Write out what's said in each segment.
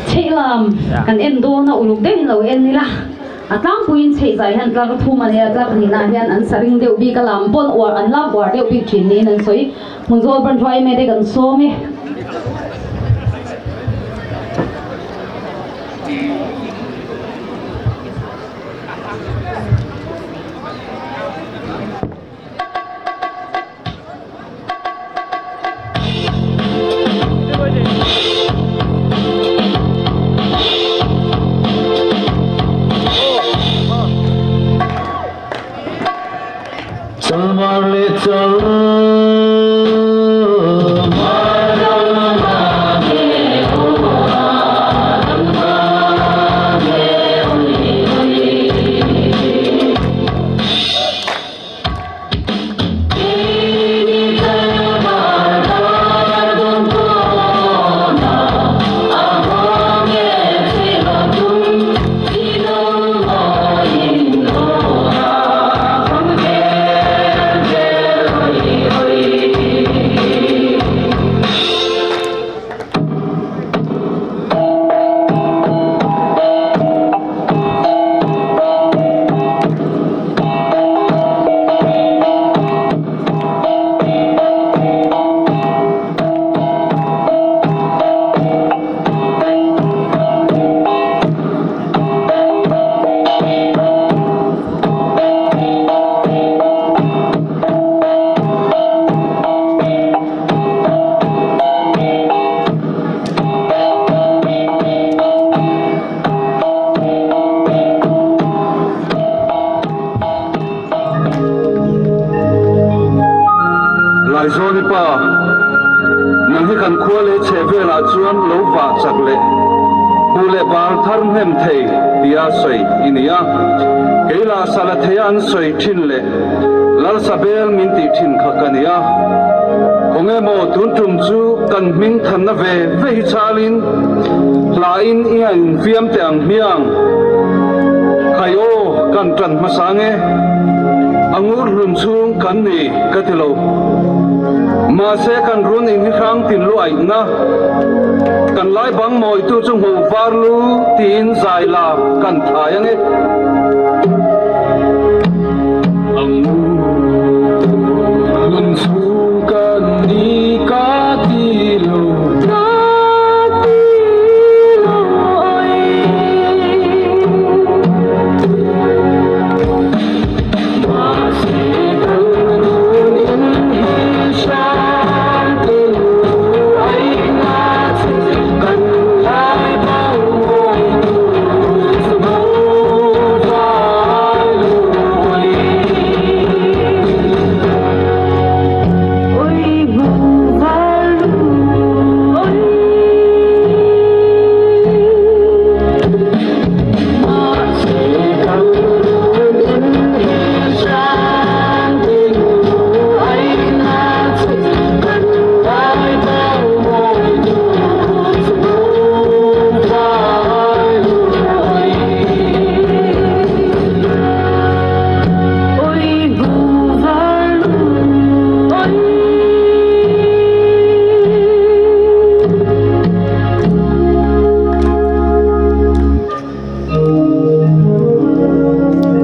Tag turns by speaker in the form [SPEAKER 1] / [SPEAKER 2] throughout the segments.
[SPEAKER 1] Chheih lam kan en dawn a, uluk deuhin lo en ila, a tlangpuiin chheih zai hian tlar thum a nei a, tlar hnihnaah hian an sa ring deuh bik a, lam pawn uar an lam uar deuh bik thin niin an sawi. Hmunzawl branch yma te kan sawm e.
[SPEAKER 2] Chalmar leh chal Laizawni pa, nang hi kan khua leh chheh velah chuan lo vah chak leh buh leh bal thar hnem thei tia sawi i ni a, kei lah sala theia an sawi thin leh Lalsabel min tih thin kha ka ni a, khawnge maw tun tum chu kan hming thanna ve ve hi chalin hlain i han infiam teh ang hmiang. Khai aw, kan tan hmasa nge? A ngur hlun chhung kan ni ka ti lo. Mahse kan run in hi hrang tin lu aihna, kan lai bang mawitu chu hmuh var lu tiin zai la kan thai ange.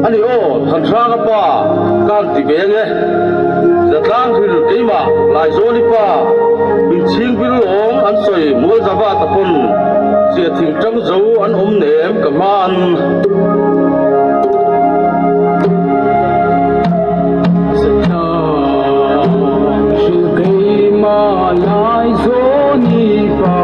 [SPEAKER 2] Ani aw, Thanhranga pa kan ti ve ange. Zatlang hril keimah Laizawni pa min chhing bil lawng an sawi mual zava ta pawn zia thing tang zo an awm nem ka hman.
[SPEAKER 3] Zatlang hril keimah Laizawni pa.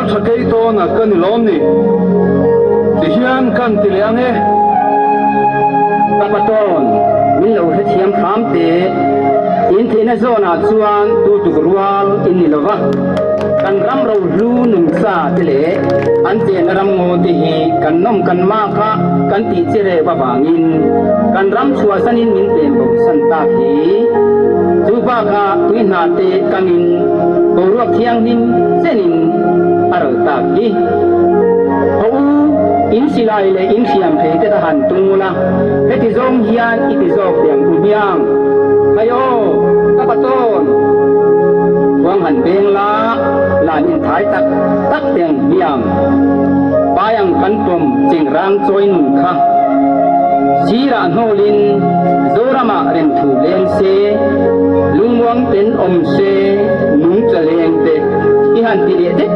[SPEAKER 2] Pasalṭha Keitawna ka ni lawm ni? Tihian kan ti leh ang e.
[SPEAKER 3] Ka patawn, min lo hrethiam hram teh. In theihna zawnah chuan tu tuk rual in ni lo va, kan ram rohlu nungcha te leh an chenna ram ngaw te hi kan nawm kan mak a kan tih chi rep avangin kan ram chhuahsanin min pem bosan tak hi. Chu bakah tui hna te kangin boruak thianghlim chenin a ral tak hi. Haw u, in silai leh in hriam thei te ka han tung ula, heti zawng hian i ti zawk teh ang u hmiang. Khai aw, ka patawn! Khuang han beng la, lan in thai tak tak teh ang hmiang. Pai ang kan pawm chengrang chawi nun kha. Sirah hnawlin Zoramah remthu leng se, lungmuang ten awm se, nungcha leng te i han ti leh dep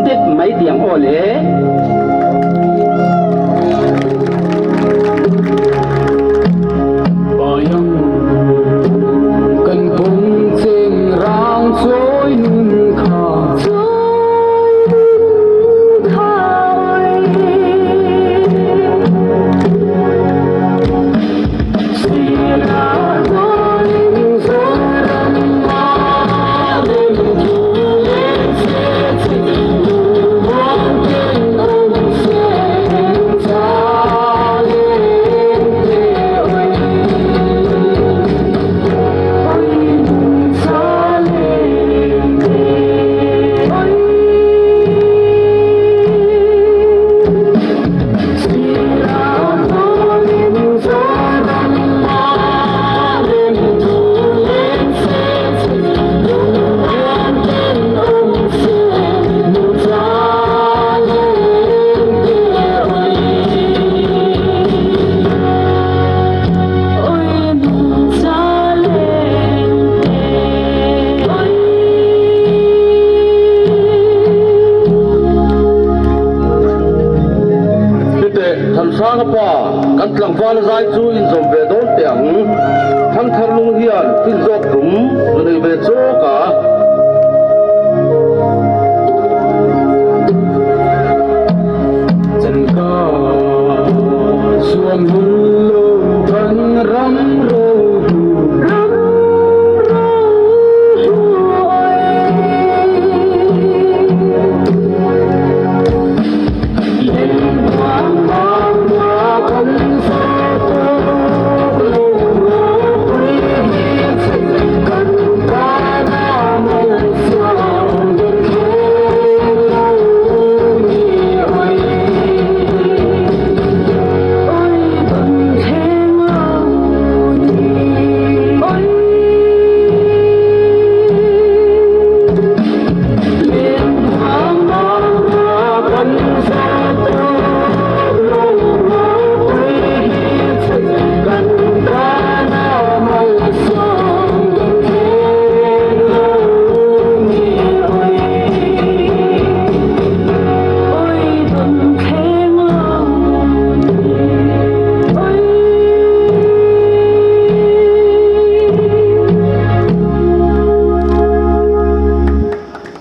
[SPEAKER 3] dep mai tiang aw le. Bayang kan pawm cheng rang chawi nun kha. Chawi nun kha oi.
[SPEAKER 2] Titeh, Thansanga pa, kan tlangval zai chu inzawm ve dawn teh ang. Thangthar lung hian fin zawk tum zu nei ve chawk a.